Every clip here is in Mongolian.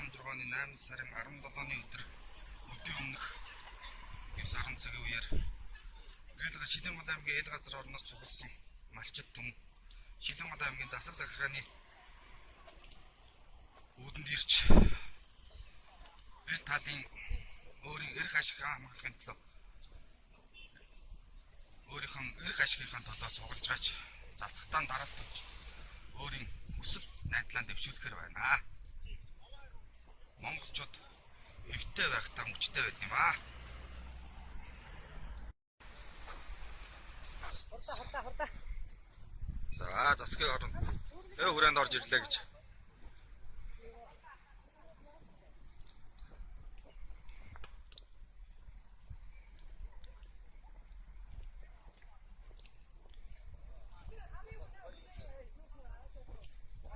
2016 оны 8 сарын 17-ны өдөр өдний өмнөх 9:10 цагийн үеэр Ээлга Шилэн гол аймгийн Эл газар орноос цугласан малчид түн Шилэн гол аймгийн засаг захиргааны үүдэнд ирж эл талын өөрийн эрх ашиг хамгаалахын төлөө өөрийнх нь эрх ашигынхаа төлөө цуглаж гаач засагтаа даралт авч өөрийн хүсэл найдлаа дэвшүүлэхээр байна. Монголчууд эвтэй байхдаа мөчтэй байдаг юм аа. Хурда хурда хурда. За засгийн орон хүрээнд орж ирлээ гэж.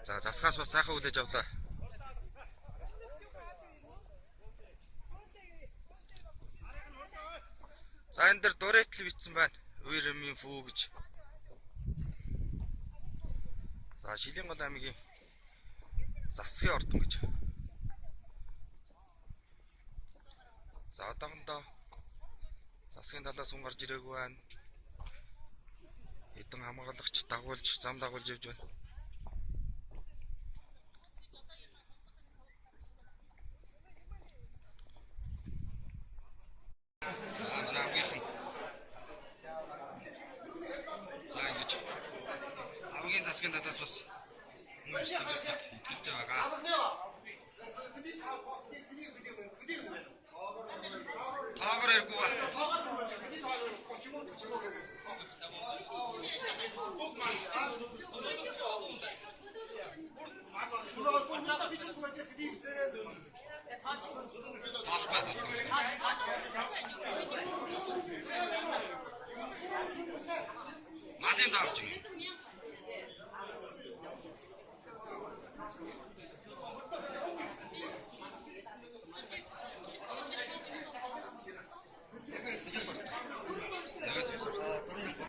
За засгаас бас сайхан хүлээж авлаа. За энэ дэр дурейтл бичсэн байна. Үерэмийн фүү гэж. За Шилийн гол аймгийн засгийн ордон гэж. За одоохондоо засгийн талаас хүн гарч ирээгүй байна. Хэдэн хамгаалагч дагуулж зам дагуулж явж байна. За манай хамгийн за ингэж хамгийн засгийн талаас бас хүн ирсэн гэдэгт итгэлтэй байгаа. Тоогоор иргүй ба. Тоолбай толгой. Малын доо авч юм.